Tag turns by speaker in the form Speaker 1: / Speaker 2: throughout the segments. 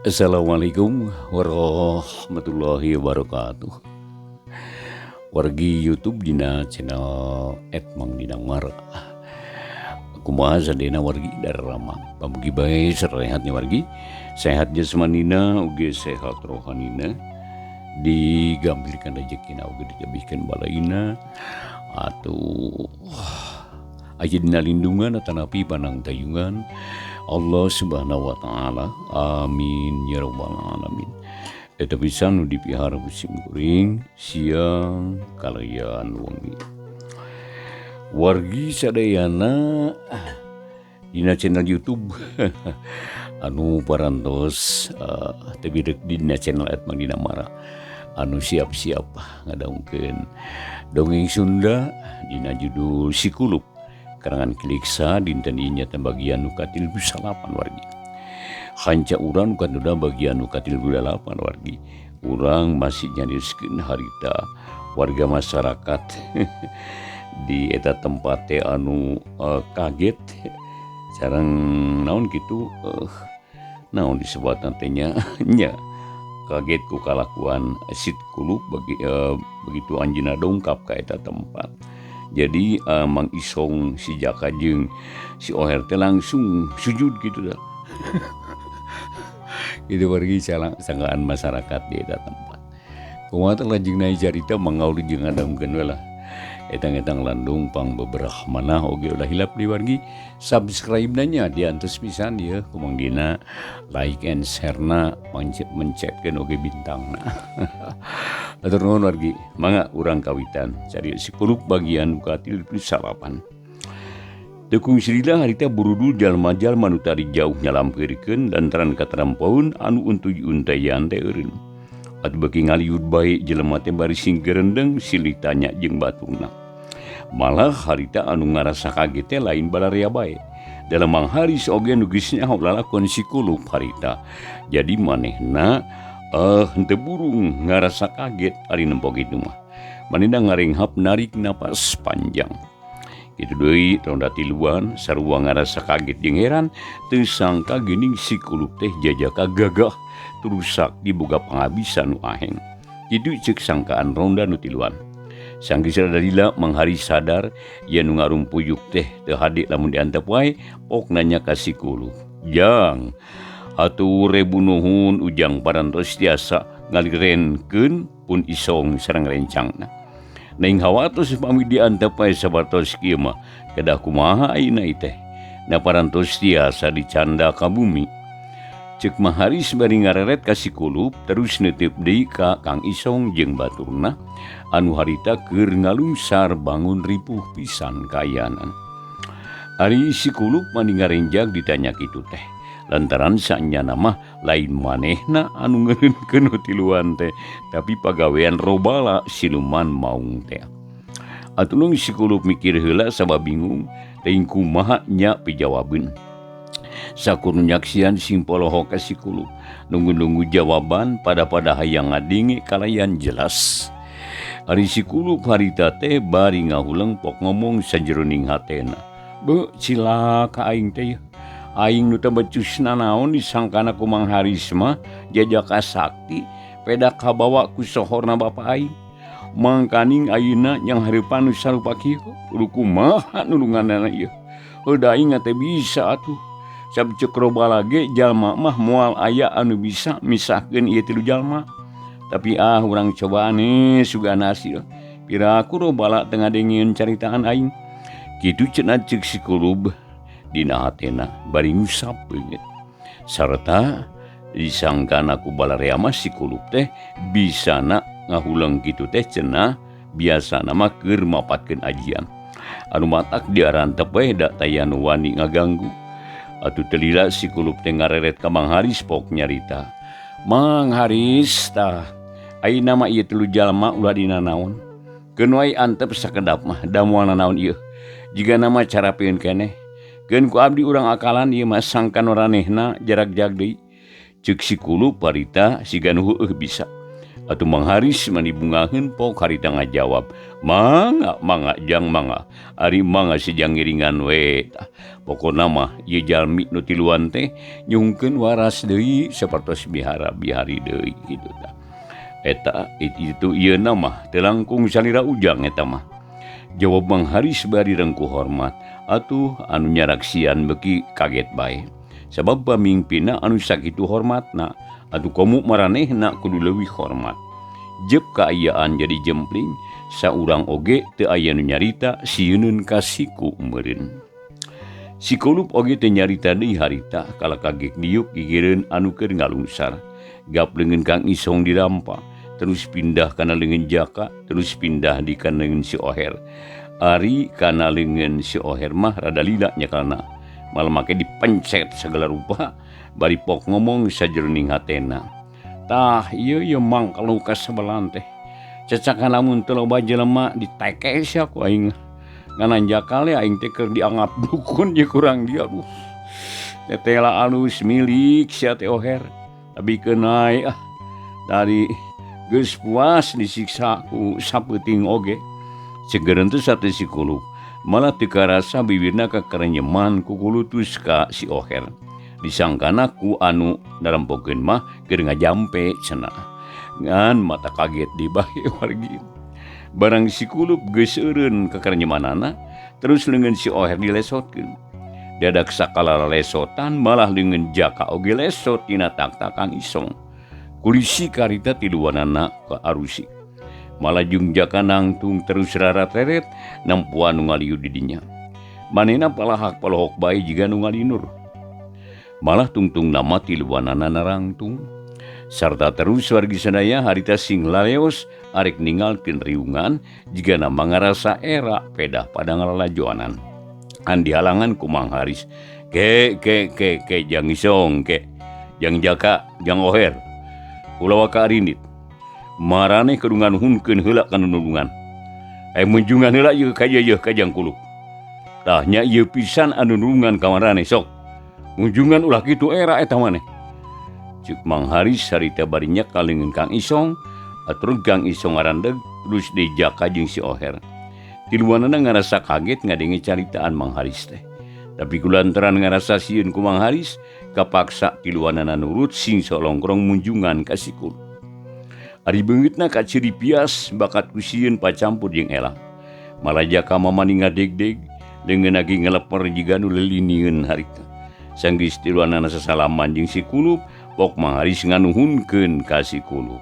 Speaker 1: Assalamualaikum warahmatullahi wabarakatuh. Wargi YouTube dina channel @mangdinamara. Kumaha sadayana wargi darama. Pamugi bae sarehatnya wargi. Sehat jasmanina ugi sehat rohanina. Digampilkan rezekina ugi ditebihkeun balaina atuh aya dina lindungan atanapi panangtayungan Allah Subhanahu wa taala. Amin ya rabbal alamin. Eta pisan nu dipihara ku simkuring siang kalayan wengi. Wargi sadayana dina channel YouTube anu parantos teu birek dina channel @mangdinamara anu siap-siap ngadongkeun dongeng Sunda dina judul Si Kulup karangan Kiliksa dinten ieu nyaeta bagian nu ka-38 wargi. Hanca urang nu katunda bagian nu ka-38 wargi. Urang masih nyarioskeun harita warga masyarakat di eta tempat teh anu kaget sareng naon kitu naon disebutna teh nya nya kaget ku kalakuan Si Kulup bagi begitu anjeunna dongkap ka eta tempat. Jadi Mang Isong si Jaka jeung si Oher teh langsung sujud gitu dah. Gitu wargi sangkaan masyarakat di eta tempat. Kumaha teh lajengna carita mangaul jeung ngadamkeun we lah. Etang-etang landung pang beberapa oge ulah hilap di wargi subscribe nanya diantos pisan ieu ku Mang Dina like and share na mencetkeun oge bintangna. Atur nuhun wargi, mangga urang kawitan cari Si Kulup bagian ka-38. Tekung silila harita burudul jalma-jalma nu tadi jauh nyalampeurkeun lantaran katerampoeun anu untuy-untayan teh eureun. Atuh beuki ngaliud bae jelema teh bari sing gerendeng silih tanya jeung baturna. Malah harita anu ngarasa kaget teh lain balarea bae. Dalam Mang Haris oge nu geus nyaho lalakon Si Kulup harita. Jadi manehna henteu burung ngarasa kaget ari nempo kitu mah. Manehna ngarenghap narik napas panjang. Kitu deui ronda tiluan sarua ngarasa kaget jeung heran teu sangka geuning Si Kulup teh jajaka gagah rusak diboga pangabisan nu aheng. Kitu ceuk sangkaan ronda nu tiluan. Sanggeus rada lila Mang Haris sadar yen nu ngarumpuyuk teh teu hade lamun diantep wae pok nanya ka Si Kulup. Jang, atuh rebu nuhun ujang parantos tiasa ngalirenkeun pun Isong sareng rencangna. Neng hawatos pami diantep wae sabartos kieu mah kedah kumaha ayeuna teh. Na parantos tiasa dicanda ka bumi. Ceuk Mang Haris bari ngareret ka Si Kulup terus neuteup deui ka Kang Isong jeung baturna anu harita keur ngalungsar bangun ripuh pisan kaayanan. Ari Si Kulup mani ngarenjag ditanya kitu teh. Lantaran saenyana mah lain manehna anu ngeureunkeun nu tiluan teh, tapi pagawean robala siluman maung teh. Atuh Si Kulup mikir heula sabab bingung teuing kumaha nya pijawabeun. Sakur nyaksian sing poloho ka Si Kulup nunggu-nunggu jawaban pada-pada hayang ngadenge kalayan jelas. Ari Si Kulup harita teh bari ngahuleng pok ngomong sajeroning hatena. Beuh cilaka aing teh. Aing nu teu becus nanaon disangkana ku Mang Haris mah jajaka sakti peda kabawa ku sohorna bapa aing. Mangkaning ayeuna yang hareupan nu sarupa kieu kudu kumaha nulunganana ieu. Heuh da aing teh bisa atuh. Sab ceuk robala ge jalma mah moal aya anu bisa misahkeun ieu tilu jalma. Tapi urang cobaan sugan hasil. Piraku robala teu ngadengieun caritaan aing. Kitu cenah ceuk Si Kulup dina hatena bari ngusap beungeut. Sarta disangkana ku balarea mah Si Kulup teh bisana ngahuleng kitu teh cenah biasana mah keur mapatkeun ajian. Anu matak diarantep we da taya nu wani ngaganggu. Atuh teu lila Si Kulup teh ngareret ka Mang Haris pok nyarita. Mang Haris tah ayeuna mah ieu tilu jalma ulah dina naon. Keun wae antep sakedap mah da moal nanaon ieu. Jigana mah carapeun keneh. Keun ku abdi urang akalan ieu mah sangkan oranehna jarak-jag deui. Ceuk Si Kulup harita siga nu heueuh bisa. Atuh Mang Haris mani bungaheun pok harita ngajawab, "Mangga, mangga jang mangga. Ari mangga sejang ngiringan we." Tah, pokona mah ieu jalmi nu tiluan teh nyungkeun waras deui sapertos bihara-bihari deui kitu tah. Eta itu ieu na mah teu langkung salira Ujang eta mah. Jawab Mang Haris bari rengkuh hormat. Atuh anu nyaraksian beuki kaget bae. Sabab pamingpinna anu sakitu hormatna. Atuh komo maranehna kudu leuwih hormat. Jep kaayaan jadi jempling, saurang oge teu aya nu nyarita sieuneun ka siku meureun. Si Kulup oge teu nyarita deui harita kala kagek diuk gigireun anu keur ngalungsar. Gap leungeun Kang Isong dirampa, terus pindah kana leungeun Jaka, terus pindah di kana leungeun si Oher. Ari kana leungeun si Oher mah rada lila nyakalna. Malah make dipencet segala rupa bari pok ngomong sajroning hatena. Tah ieu ieu mang kalau kasebelan teh. Cacakan lamun teu loba jelema ditekes sia ku aing. Nganan jakal aing teh keur dianggap dukun ye kurang dia aduh. Tetela alus milik sia teh Oher. Tapi keunai ah dari geus puas disiksa ku sapeuting oge. Segereun teh sate si Kulup. Malah teu karasa bibirna kakarenyeman ku kulutus ka si Oher. Disangkana ku anu narempokeun mah keur ngajampe cenah. Ngan mata kaget di bae wargi. Barang si Kulup geus eureun kakarenyemanana, terus leungeun si Oher dilesotkeun. Dadak sakala lesotan malah leungeun Jaka oge lesot tina takta Kang Isong. Kulisi karita tiluanana ka arusi. Malah jeung Jaka nangtung terus rarateret nempuan nu ngaliu di dinya. Manehna palahak palohok bae jiga nu ngalinur. Malah tungtung nama tiluanana narangtung. Sarta terus wargi sadaya harita sing laleos arek ningalkeun riungan jiga nama ngarasa era pedah pada ngalalajoanan. Andi halangan ku Mang Haris. Ke ke ke ke jang Isong ke jang Jaka jang Oher. Ulah waka arindit. Maraneh kedungan hunkeun heula kana nulungan. Aya munjungan heula ieu ka ieu ka jang Kulup. Tah nya ieu pisan anu nulungan ka maraneh sok. Munjungan ulah kitu era eta maneh. Ceuk Mang Haris harita bari nyekal leungeun Kang Isong, atur Kang Isong ngarandeg terus deui Jaka jeung si Oher. Tiluanana ngarasa kaget ngadenge caritaan Mang Haris teh. Tapi kulantaran ngarasa sieun ku Mang Haris, kapaksa tiluanana nurut sing solongkrong munjungan ka si Kulup. Ari beungeutna kaciri pias bakat ku sieun pacampur jeung elang. Malah Jaka mah mani ngadegdeg, leungeun lagi ngeleper jiga nu lelinieun harita. Sanggeus tiluanana sasalaman jeung si Kulup, pok Mang Haris nganuhunkeun ka si Kulup.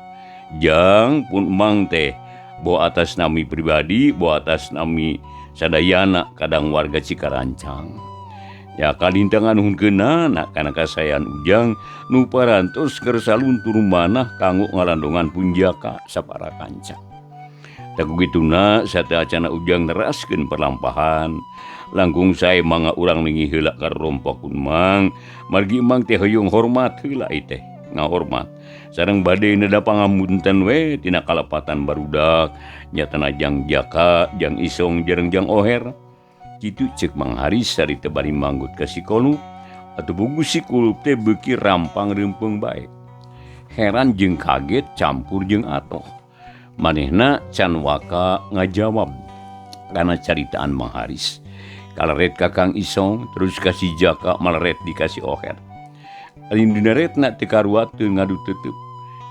Speaker 1: Jang pun Mang teh bawa atas nami pribadi, bawa atas nami sadayana kadang warga Cikarancang. Ya kalintang nganuhunkeunana kana kasayan Ujang nu parantos keur saluntur manah kanggo ngalandongan pun Jaka sapara kanca. Tah kugituna sateuacana Ujang neraskeun perlampahan, langkung sae mangga urang linggih heula ka rompok pun Mang, margi Mang teh hoyong hormat heula ieu teh, ngahormat. Sareng bade neda pangamunten we tina kalepatan barudak, nyatana jang Jaka, jang Isong jeung jang Oher. Kitu ceuk Mang Haris sarita bari manggut ka si Kulup, atuh bugu si Kulup teh beuki rampang reumpeung bae. Heran jeung kaget campur jeung atoh. Manehna can waka ngajawab kana caritaan Mang Haris. Kaleret ka Kang Isong terus ka si Jaka maleret dikasih Oher. Ari dinaretna teu karuateun ngadu tetep.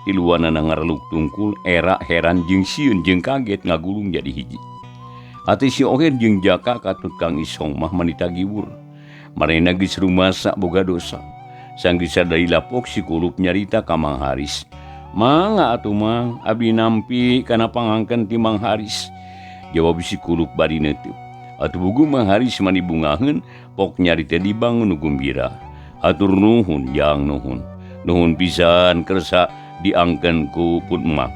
Speaker 1: Tiluanana ngareluk tungkul era heran jeung sieun jeung kaget ngagulung jadi hiji. Ati si Oher jeung Jaka katut Kang Isong mah manita giwur. Manehna geus rumasa boga dosa. Sanggeus sadari lapok si Kulup nyarita ka Mang Haris. Mangga atuh Mang, abdi nampi kana pangangken ti Mang Haris. Jawab si Kulup bari neuteub. Atuh bugu Mang Haris mani bungaheun, pok nyarita di bangun nu gumbira. Hatur nuhun jang nuhun. Nuhun pisan kersa diangken ku pun Mang.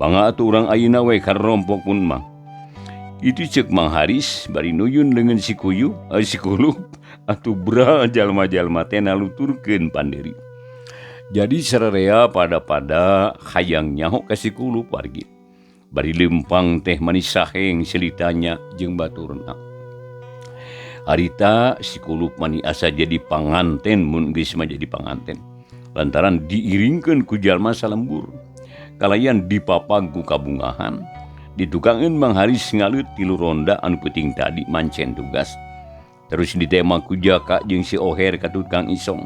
Speaker 1: Mangga atuh urang ayeuna we ka rompok pun Mang. Itu ceuk Mang Haris bari nuyun leungeun si Kuyu, si Kulup atuh bra jalma-jalma teh naluturkeun panderi. Jadi sararea pada-pada hayang nyaho ka si Kulup wargi. Bari leumpang teh manis saheng selitanya jeung baturna. Harita si Kulup mani asa jadi panganten mun geus mah jadi panganten. Lantaran diiringkeun ku jalma salembur. Kalayan dipapag ku kabungahan. Ditukangeun Mang Haris ngaleut 3 ronda anu peuting tadi mancen tugas. Terus ditema ku Jaka jeung si Oher ka Tukang Isong.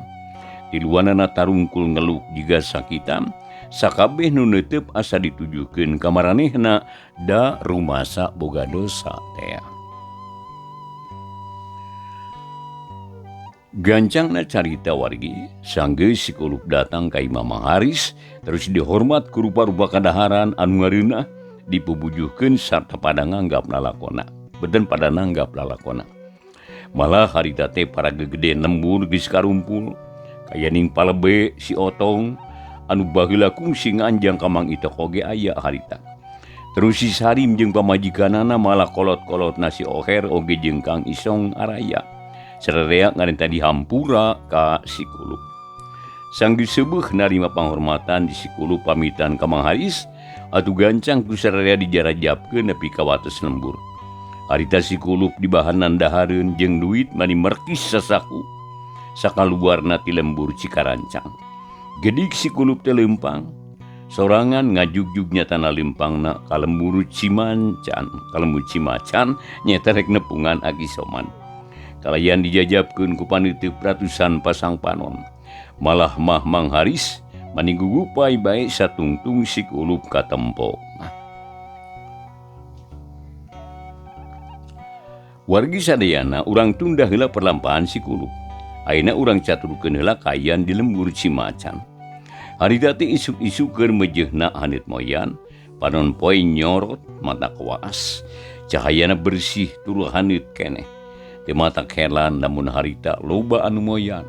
Speaker 1: Tiluanana tarungkul ngeluk jiga sakitan. Sakabeh nu neuteup asa ditujukeun ka maranehna da rumasa boga dosa tea. Gancangna carita wargi, sanggeus si Kulup datang ka imah Mang Haris, terus dihormat ku rupa-rupa kadaharan anu ngareunah, dipubujuhkeun sarta pada nganggap lalakona. Beden pada nanggap lalakona. Malah harita teh para gegede lembur geus karumpul, kayaning palebe si Otong anu baheula kungsi nganjang ka Mang Itok oge aya harita. Terus si Sarim jeung pamajikanana malah kolot-kolot nasi Oher oge jeung Kang Isong araya. Sarerea ngarenta dihampura ka si Kulup. Sanggeus seubeuh narima panghormatan di si Kulup pamitan ka Mang Haris, atuh gancang ku sarerea dijarajapkeun nepi ka wates lembur. Harita si Kulup dibahanan dahareun jeung duit mani merkis sasaku. Sakaluarna ti lembur Cikarancang. Gedik si Kulup teh leumpang. Sorangan ngajugjug nyatana leumpangna ka lembur Cimancan, ka lembur Cimacan nyata rek nepungan Aki Somad. Kalayan dijajabkeun ku paniteup ratusan pasang panon. Malah mah Mang Haris mani gugupai bae satungtung si Kulup katempo. Wargi sadayana urang tunda heula perlampahan si Kulup. Ayeuna urang caturkeun heula kayan di lembur Cimacan. Harita teh isuk-isuk keur mejeuhna haneut moyan, panon poe nyorot mata kawaas, cahayana bersih tur haneut keneh. Teu mata kelan namun harita loba anu moyan.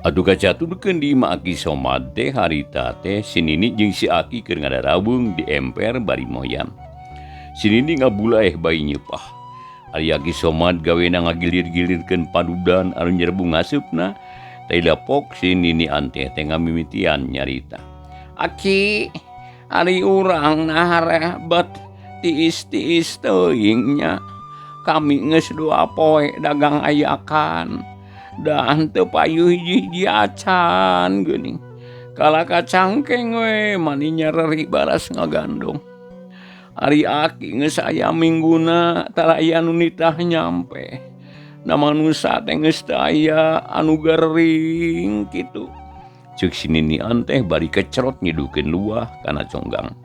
Speaker 1: Atuh kacaturkeun di imah Aki Somad teh harita teh si Nini jeung si Aki keur ngadarawung di emper bari moyan. Si Nini ngabulaeh bayi nyeupah. Ari Aki Somad gawena ngagilir-gilirkeun padudan anu nyerbung ngaseupna. Teh dapok si Nini anteh teh ngamimitian nyarita. Aki, ari urang nah rebet tiis-tiis teuing nya. Kami geus 2 poe dagang ayakan. Dan teu payu hiji-hiji acan geuning. Kalah kacangkeng we mani nyereri baras ngagandong. Ari Aki geus aya mingguna tara aya nu nitah nyampe. Na manusa teh geus teu aya anu gering kitu. Ceuk si Nini anteh bari kecerot nyidukeun luah kana conggang.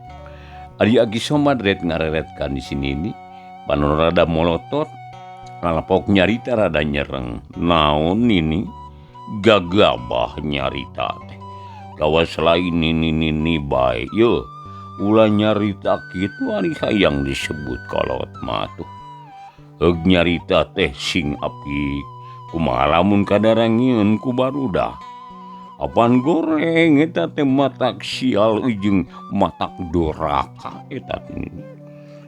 Speaker 1: Ari Aki Somad ret ngareretkan di si Nini. Panon rada molotot, lalapok nyarita rada nyereng. Naon Nini? Gagabah nyarita teh. Lawas lain Nini Nini bae. Ye, ulah nyarita kitu ari hayang disebut kolot mah tuh. Heug nyarita teh sing apik. Kumaha lamun kadarangieun ku barudah. Apaan goreng eta teh matak sial jeung matak doraka eta teh Nini.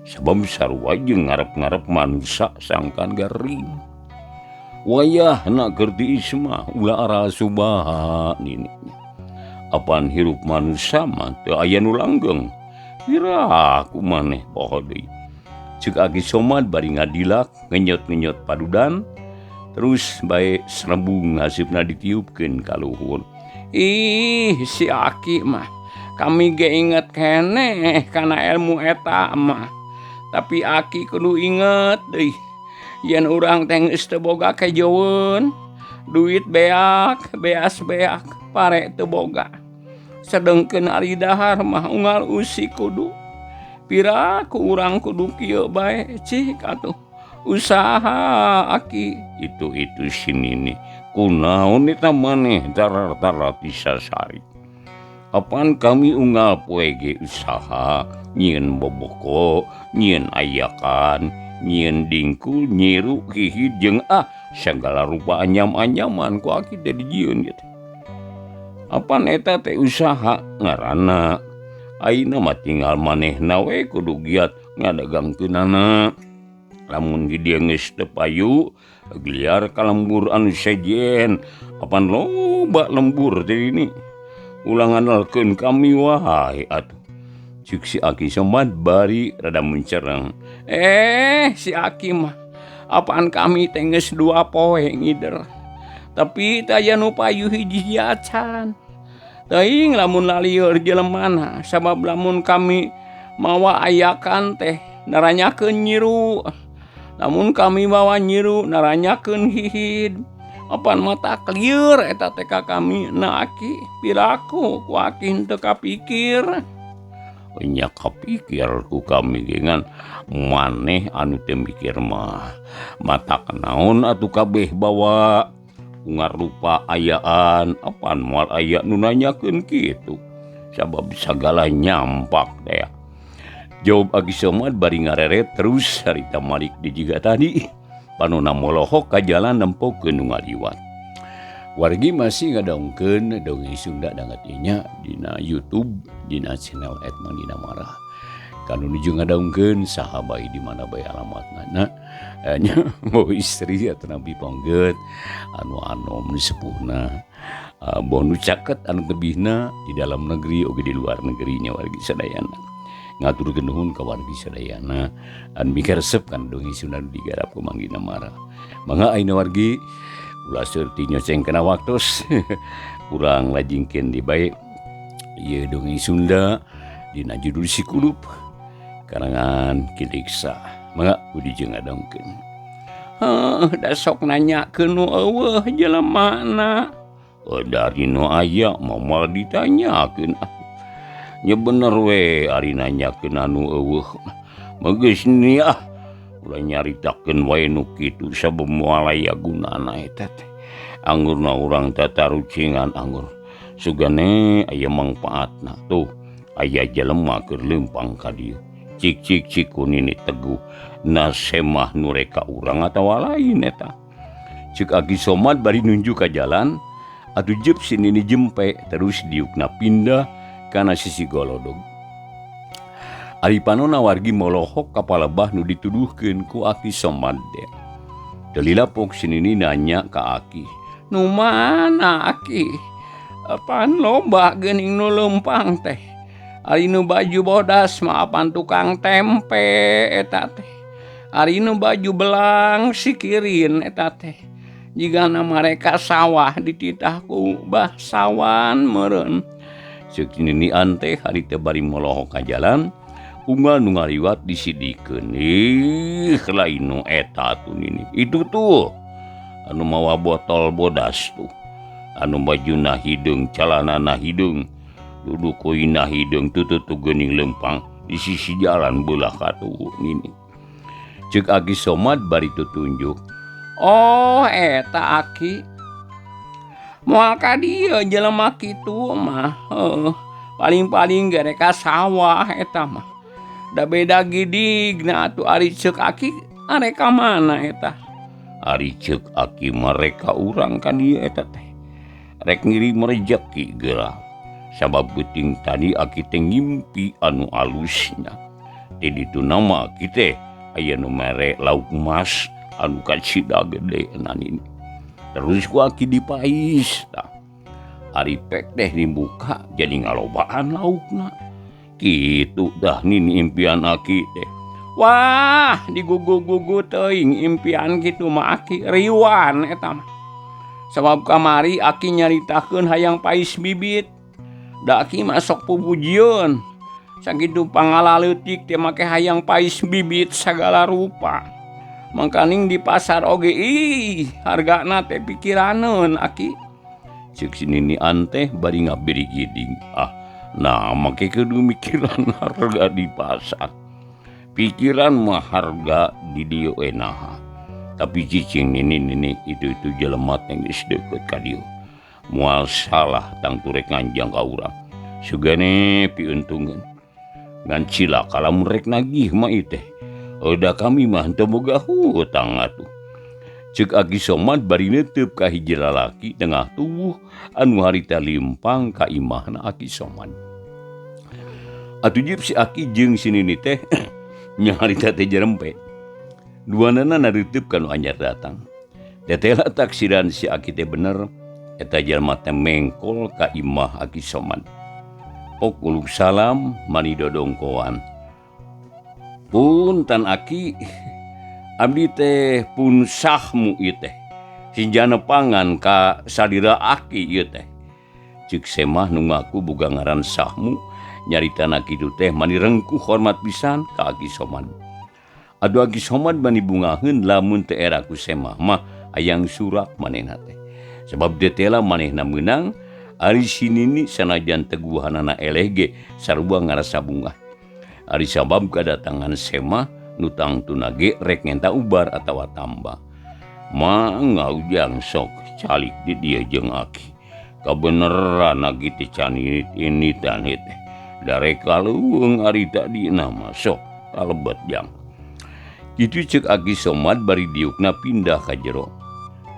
Speaker 1: Sabab sarua jeung ngarep-ngarep manusa sangkan garing. Wayahna keur tiis mah ulah ara subaha Nini. Apaan hirup manusa mah teu aya nu langgeng. Piraku maneh poho deui. Ceuk Aki Somad bari ngadilak ngenyot-ngenyot padudan terus bae srebung haseupna ditiupkeun ka luhur. Ih, si Aki mah kami ge inget keneh kana ilmu eta mah. Tapi Aki kudu inget deui yen urang teh geus teu boga kejoeun, duit beak, beas beak, pare teu boga. Sedengkeun ari dahar mah unggal usi kudu. Pira ku urang kudu kieu bae cik atuh. Usaha Aki itu si Nini. Kunaon eta maneh tarar-tarar tisasari. Apaan kami unggal poe ge usaha nyieun boboko, nyieun ayakan, nyieun dingkul, nyiru, hihid jeung sagala rupa anyam-anyaman ku Aki teh dijieun gitu. Apaan eta teh usaha ngaranna. Ayeuna mah tinggal manehna we kudu giat ngadagangkeunana. Lamun di dieu geus teu payu, geliar ka lembur anu sejen. Apan loba lembur teh ini. Ulah ngandalkeun kami wae atuh. Ceuk si Aki Somad bari rada mencereng. Si Aki mah apaan kami teh geus 2 poe ngider. Tapi teu aya nu payu hiji-hiji acan.
Speaker 2: Teuing lamun lalieur jelemana sabab lamun kami mawa ayakan teh naranyakeun nyiru. Lamun kami mawa nyiru naranyakeun hihid. Apan mata lieur eta teh ka kami na aki piraku ku aki henteu kapikir.
Speaker 1: Nya kapikir ku kami ge ngan maneh anu teu mikir mah. Matak naon atuh kabeh bawa ngarupa ayaan apan moal aya nu nanyakeun kitu sabab sagala nyampak teh. Jawab Aki Somad bari ngareret terus harita malik di jiga tadi panona molohok ka jalan nempokeun nu ngaliwat. Wargi masih ngadongkeun dongeng Sunda danget inya dina YouTube dina channel @mangdinamarah. Kanu nuju ngadongkeun saha bae di mana bae alamatna na nya boh istri atanapi panggeut anu anom nu sepuhna boh nu caket anu tebihna di dalam negeri oge di luar negeri nya wargi sadayana. Ngaturkeun nuhun ka wargi sadayana anu mikaresep kana dongeng Sunda nu digarap ku Mang Dina Marah. Mangga ayeuna wargi ulah seueur nyoceng kana waktos urang lajengkeun deui bae ieu dongeng Sunda dina judul Si Kulup karangan Ki Diksa. Mangga budi jeung ngadongkeun.
Speaker 2: Heuh, da sok nanyakeun nu eueuh jelemana.
Speaker 1: Dari nu aya mah moal ditanyakeun. Nya bener we ari nanyakeun anu eueuh. Mah geus ni ah ulah nyaritakeun wae nu kitu sabab moal aya gunana eta teh. Anggurna urang tatarucingan anggur. Sugane aya mangpaatna tuh. Aya jelema keur leumpang ka dieu. Cik cik cik ku nini teguh nasemah nu reka urang atawa lain eta. Ceuk Aki Somad bari nunjuk ka jalan atuh jeup si nini jempe terus diukna pindah kana sisi golodog. Ari panona wargi molohok ka palebah nu dituduhkeun ku Aki Somad teh. Teu lila pok si nini nanya ka Aki,
Speaker 2: "Nu mana Aki? Apan loba geuning nu leumpang teh? Ari nu baju bodas mah apan tukang tempe eta teh. Ari nu baju belang sikirin eta teh. Jigana mereka sawah dititah ku bah sawan meureun."
Speaker 1: Ceuk ninian teh hari teh bari molohok ka jalan unggal nu ngaliwat disidikeun. Ih, lain nu eta tuh nini. Itu tuh anu mawa botol bodas tuh. Anu bajuna hideung, calanana hideung. Duduk kuina hideung tututu geuning leumpang di sisi jalan beulah katuhu nini. Ceuk Aki Somad bari tutunjuk.
Speaker 2: Oh, eta Aki. Moal ka dieu jelema kitu mah. Heuh, paling-paling ge rek ka sawah eta mah. Da beda gidigna atuh ari ceuk Aki arek ka mana eta?
Speaker 1: Ari ceuk Aki mah rek ka urang ka dieu eta teh. Rek ngirim rejeki geura. Sabab geuting tadi Aki teh ngimpi anu alusna. Ti ditu nama Aki teh aya nu mere lauk emas anu kacida gede na nini. Terus ku Aki dipais tah. Ari pek teh dibuka jadi ngalobaan laukna. Kitu dah nini impian Aki teh.
Speaker 2: Wah, digugu-gugu teuing impian kitu mah Aki riwan eta mah. Sabab kamari Aki nyaritakeun hayang pais bibit. Da Aki mah sok pupujieun. Sakitu pangalaleutik teh make hayang pais bibit sagala rupa. Mangkaning di pasar oge ih hargana teh pikiraneun Aki.
Speaker 1: Ceuk si ninian teh bari ngabirigiding. Ah, nah make kudu mikiran harga di pasar. Pikiran mah harga di dieu we naha. Tapi cicing nini-nini itu-itu jelema teh geus deukeut ka dieu. Moal salah tangtu rek nganjang ka urang. Sugane piuntungeun. Ngan cilaka lamun rek nagih mah ieu teh. Da kami mah henteu boga hutang atuh. Ceuk Aki Somad bari neuteub ka hiji lalaki tengah tubuh anu harita limpang ka imahna Aki Somad. Atuh jeung si Aki jeung si nini teh nya harita teh jerempe. Duanana nareuteub ka nu anyar datang. Tetela taksiran si Aki teh bener eta jelema teh mengkol ka imah Aki Somad. Pok uluk salam mani dodongkoan. Punten Aki, abdi teh pun sahmu ieu teh. Sinjana pangan ka salira Aki ieu teh. Cek Semah nu ngaku boga ngaran Sahmu nyaritana kitu teh mani rengkuh hormat pisan ka Aki Somad. Aduh Aki Somad mani bungaheun lamun teu era ku Semah mah hayang surak manehna teh. Sebab detela manehna meunang ari si Nini sanajan teguhanana eleh ge sarua ngarasa bungah. Ari sabab kadatangan Semah nu tangtuna ge rek ngenta ubar atawa tambah. Mangga Ujang sok calik di dieu jeung Aki. Kabeneran aki teh can initan teh. Darek kaleuweung ari tadina mah sok kalebet jang. Kitu ceuk Aki Somad bari diukna pindah ka jero.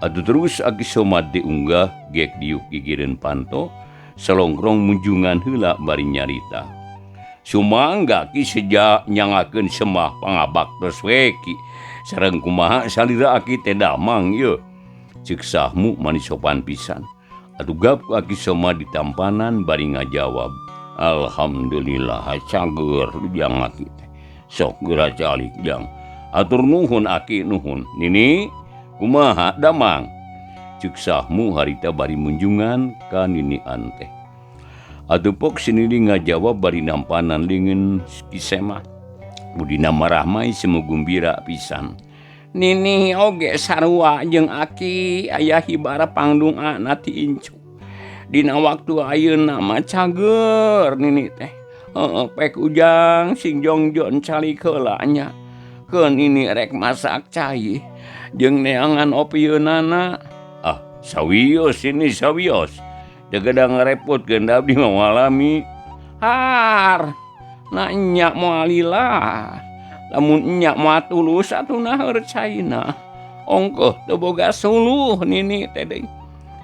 Speaker 1: Atuh terus Aki Somad diunggah gek diuk gigireun panto salongkrong munjungan heula bari nyarita. Sumangga Ki seja nyangakeun Semah pangabaktos we Ki. Sareng kumaha salira Aki teh damang ieu. Ceuk Sahmu mani sopan pisan. Atuh gap ku Aki Somad ditampanan bari ngajawab. Alhamdulillah cager jang Aki teh. Sok geura calik jang. Atur nuhun Aki nuhun. Nini kumaha damang? Ceuk Sahmu harita bari munjungan ka ninian teh. Atuh pok si Nini ngajawab bari nampanan leungeun Ki Semah. Budina marahmai semu gumbira pisan.
Speaker 2: Nini oge sarua jeung Aki aya hibara pangdungana ti incu. Dina waktu ayeuna mah cager Nini teh. Heeh pek Ujang sing jongjon calik heula nya. Keun Nini rek masak cai jeung neangan opieunana.
Speaker 1: Ah, sawios ini sawios. Degeda ngarepotkeun da abdi mah walami.
Speaker 2: Har, na nya moal lila. Lamun nya moal tulus atuh naheur caina. Ongkoh teu boga suluh Nini teh deui.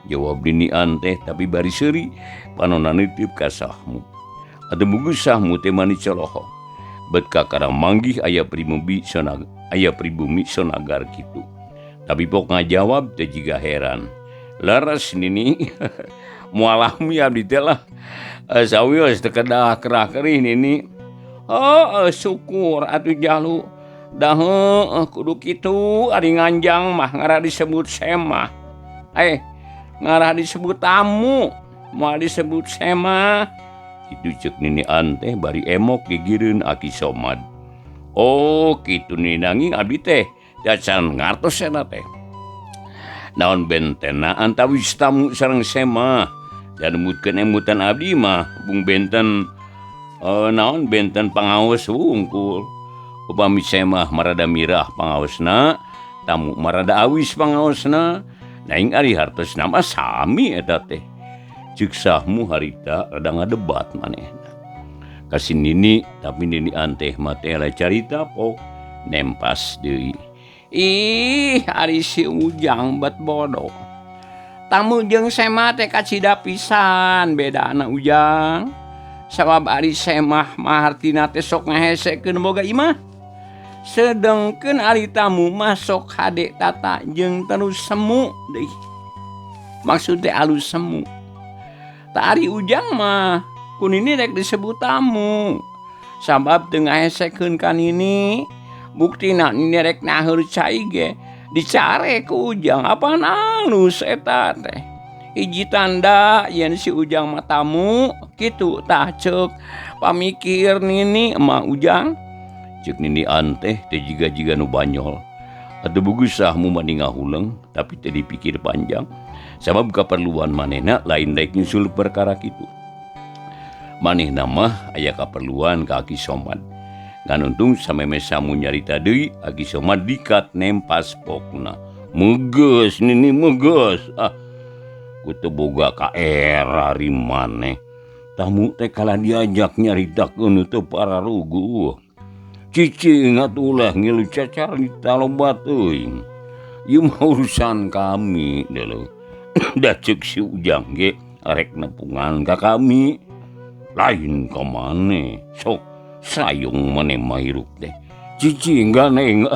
Speaker 1: Jawab ninian teh tapi bari seuri panonna nitip ka Sahmu. Atuh bugu Sahmu teh mani coloho. Bet kakara manggih aya pribumi sonag, aya pribumi sonagar kitu. Tapi pok ngajawab teh jiga heran. Leres Nini.
Speaker 2: Mualami abdi teh lah. Sawios teu kedah kerah-kerih Nini. Heuh syukur atuh jalu. Da heueuh kudu kitu ari nganjang mah ngarah disebut Semah. Ngarah disebut tamu, moal disebut Semah.
Speaker 1: Kitu ceuk ninian teh bari emok gigireun Aki Somad. Oh, kitu Nini nanging abdi teh dacan ngartos eta teh. Naon bentena antawis tamu sareng Semah. Dan emutkeun emutan abdi mah bung benten naon benten pangaos wungkul. Upami Semah marada mirah pangaosna, tamu marada awis pangaosna. Naing ari hartosna mah sami eta teh. Ceuk Sahmu harita rada ngadebat manehna. Ka si Nini, tapi Nini anteh mah teh carita pok nempas deui.
Speaker 2: Ih, ari si Ujang bet bodoh. Tamu jeung Semah teh kacida pisan bedana Ujang. Sabab ari Semah mah hartina teh sok ngahesekeun boga imah. Sedengkeun ari tamu mah sok hade tata jeung terus semu deui. Maksud teh alus semu. Ta ari Ujang mah ku Nini rek disebut tamu. Sabab teu ngahesekeun ka Nini. Buktina Nini rek naheur cai ge dicare ku Ujang apaan alus eta teh. Hiji tanda yen si Ujang mah tamu kitu tah ceuk pamikir Nini mah Ujang.
Speaker 1: Ceuk Nini anteh teh jiga-jiga nu banyol. Atuh bugu Sahmu mah ngahuleng tapi teh dipikir panjang. Sabab kaperluan manehna lain rek nyusul perkara kitu. Manehna mah aya kaperluan ka Aki Somad. Ngan untung sameme Sahmu nyarita deui Aki Somad dikat nempas pokna. Megeus Nini megeus. Ah, ku teu boga ka era ari maneh. Tamu teh kalah diajak nyaritakeun teu pararuguh. Cicing atuh ulah ngilu cacarita loba teuing. Ieu mah urusan kami deuleu. Da ceuk si Ujang ge rek nepungan ka kami. Lain ka maneh. Sok sayung maneh mah hirup teh. Cicing ganeng.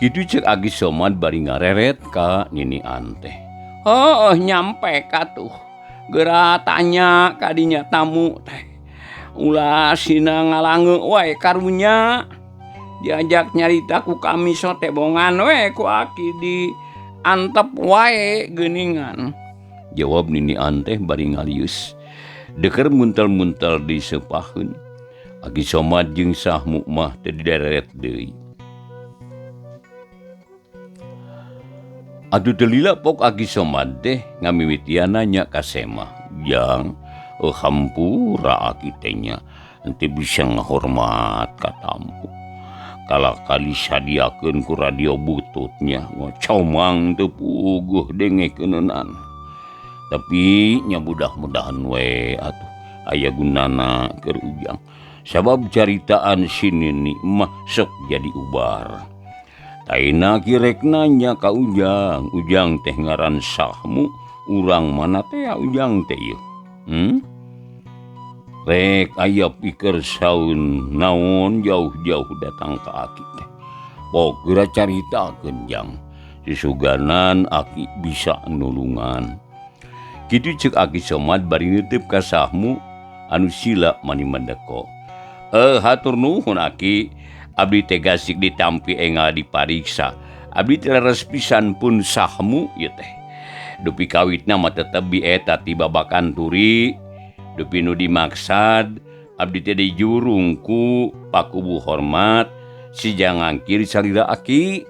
Speaker 1: Kitu ceuk Aki Somad bari ngareret ka ninian teh.
Speaker 2: Heuh nyampe katuh. Geura tanya ka dinya tamu teh. Ulah sina ngalangeuk wae karunya. Diajak nyarita ku kami sote bongan we ku Aki di antep wae geuningan.
Speaker 1: Jawab Nini Anteh bari ngalius. Deker muntel-muntel disepaheun. Aki Somad jeung Sahmu mah teu dideret deui. Atuh teu lila pok Aki Somad teh ngamimitian nanya ka Semah. Jang, hampura aki teh nya henteu bisa ngahormat ka tamu. Kalah kali sadiakeun ku radio bututnya ngocomang teu puguh dengekeunan. Tapi nya mudah-mudahan we atuh aya gunana keur Ujang. Sabab caritaan si Nini mah sok jadi ubar. Taina kirek nanya ka Ujang, Ujang teh ngaran Sahmu, urang mana teh Ujang teh ieu? Rek aya pikir saun naon jauh-jauh datang ka aki teh. Pok geura caritakeun Jang, susuganan aki bisa nulungan. Kitu ceuk Aki Somad bari neuteub ka Sahmu anu sila mani mendeko. Hatur nuhun aki, abdi teh gasik ditampi engal dipariksa. Abdi teh leres pisan pun Sahmu ieu teh. Dupi kawitna mah tetep bi eta ti babakan turi. Dupi nu dimaksad abdi teh dijurung ku pakubu hormat si jangangkir salira aki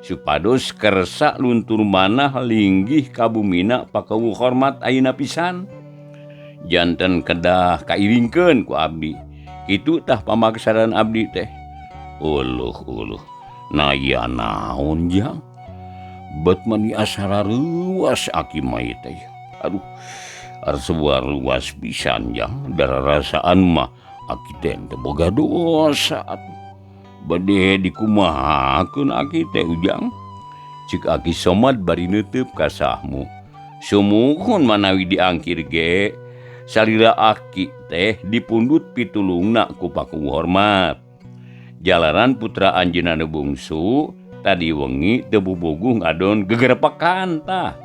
Speaker 1: supados kersa luntur manah linggih kabumina pakubu hormat ayeuna pisan. Janten kedah kairingkeun ku abdi. Kitu tah pamaksadan abdi teh. Uluh uluh naya naon Jang? Bet mani asara reuas aki mah ieu teh. Aduh, sebuah ruas pisan Jang, dararasaan mah aki teh teu boga dosa atuh. Bade dikumahakeun aki teh Ujang? Ceuk Aki Somad bari neuteub ka Sahmu. Sumuhun manawi diangkir ge, salira aki teh dipundhut pitulungna ku pakubu hormat. Jalaran putra anjeunna nu bungsu tadi wengi teu bubuguh ngadon gegerepekan tah.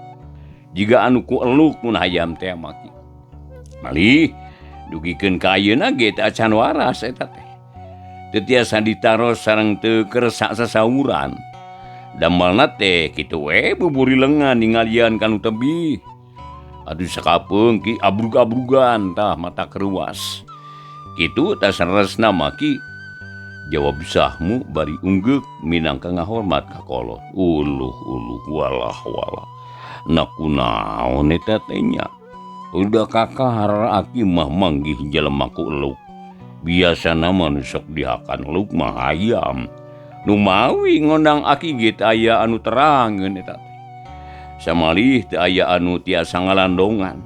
Speaker 1: Jiga anu ku eluk mun hayam teh maki. Malih dugikeun ka ayeuna ge teh acan waras eta teh. Teu tiasa ditaros sareng teu kersa sasauran. Damelna teh kitu we buburi lengan ningalian ka nu tebih. Aduh sakapeung ki abrug-abrugan tah mata keruas. Kitu tah saresna maki. Jawab Sahmu bari unggeuk minangka ngahormat ka kolot. Uluh uluh walah walah. Na kunaon eta teh nya? Udah kakahar aki mah manggih jelema ku eluk. Biasana mah nu sok dihakan eluk mah hayam. Nu mawi ngondang aki ge teu aya anu terangeun eta teh. Samalih teu aya anu tiasa ngalandongan.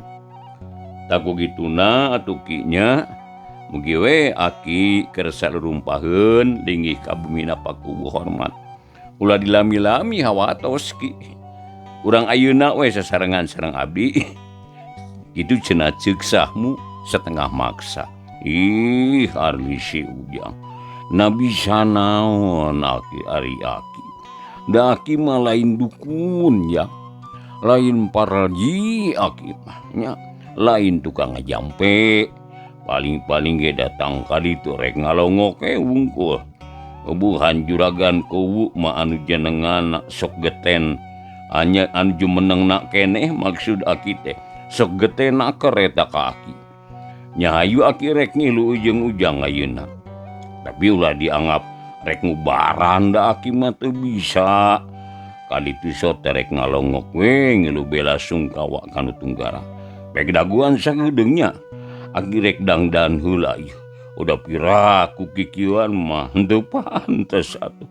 Speaker 1: Tak kugituna atuh ki nya mugi we aki kersa lurumpaheun linggih ka bumina pakubu hormat. Ulah dilami-lami hawatos ki. Urang ayeuna we sasarengan sareng abdi. Kitu cenah ceuk Sahmu setengah maksa. Ih, ari si Ujang. Na bisa naon aki ari aki. Da aki mah lain dukun ya. Lain paraji aki mah nya. Lain tukang ngajampe. Paling-paling ge datang ka ditu rek ngalongok we wungkul. Ubuhan juragan kuwu mah anu jenengan sok geten. Anya anu jumenengna keneh maksud aki teh sok getena kereta ka aki. Nya hayu aki rek ngilu jeung Ujang ayeuna. Tapi ulah dianggap rek ngubaran da aki mah teu bisa. Kaditu sok teh rek ngalongok we ngilu bela sungkawa ka nu tunggara. Rek daguan sagedeung nya. Aki rek dangdan heula ieu. Udah piraku kikieuan mah henteu pantes atuh.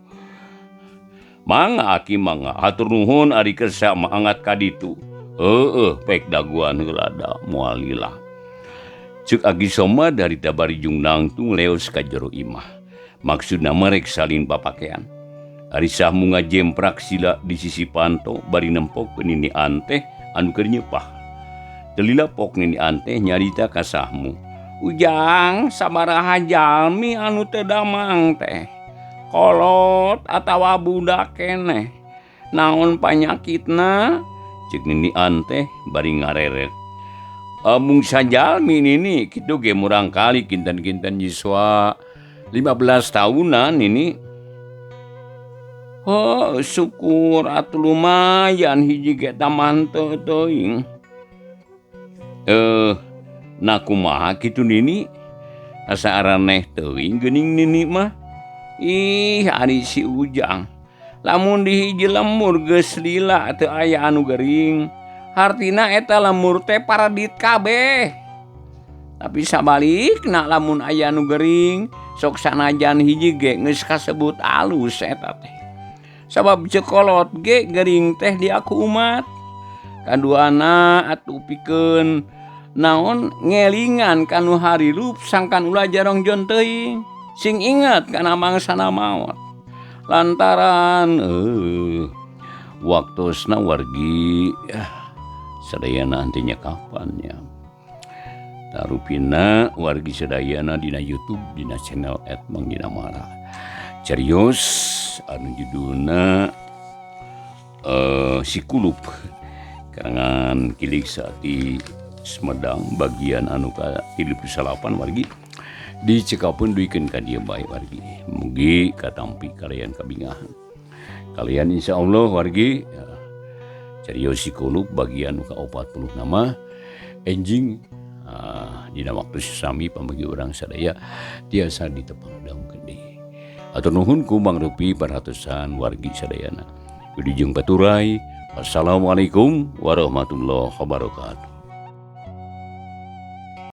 Speaker 1: Mangga aki mangga hatur nuhun ari kersa mah angat ka ditu. Heueuh pek daguan heula da moal lila. Ceuk Aki Somad harita bari jung nangtung leos ka jero imah. Maksudna mah rek salin papakean. Ari Sahmu ngajemprak sila di sisi panto bari nempok Nini Anteh anu keur nyepah. Teu lila pok Nini Anteh nyarita ka Sahmu. Ujang sabaraha jalmi anu teu damang teh. Kolot atawa budak keneh. Naon panyakitna? Ceuk Nini Anteh bari ngareret. Mung sajalmi nini kitu ge murang kali kinten-kinten yuswa 15 tahunan ini. Oh, syukur atuh lumayan hiji ge taman teu teuing.
Speaker 2: Nah kumaha kitu Nini? Asa araneh teuing geuning Nini mah. Ih, ari si Ujang. Lamun di hiji lembur geus lila teu aya anu gering, hartina eta lembur teh paradit kabeh. Tapi sabalikna lamun aya anu gering, sok sanajan hiji ge geus kasebut alus eta teh. Sabab ceuk kolot ge gering teh diaku umat. Kaduana atuh pikeun naon ngelingan kanu harirup sangkan ulah jarongjon teuing. Sing inget kana mangsana maot. Lantaran waktosna wargi sadayana antinya kapan ya. Tarupina wargi sadayana dina YouTube dina channel @mangdinamara. Carios anu judulna Si Kulup karangan Kilik Sati Sumedang bagian anu ka 38 wargi dicekapun duikeun ka dieu bae wargi. Mugi katampi kalian kabingahan. Kalian insyaallah wargi carios Si Kulup bagian ka 40 nama enjing dina waktu sami pamagi urang sadaya tiasa ditepang daungkeun deui. Atur nuhun ku Bang Rupi perhatosan wargi sadayana. Wilujeng paturay. Wassalamualaikum warahmatullahi wabarakatuh.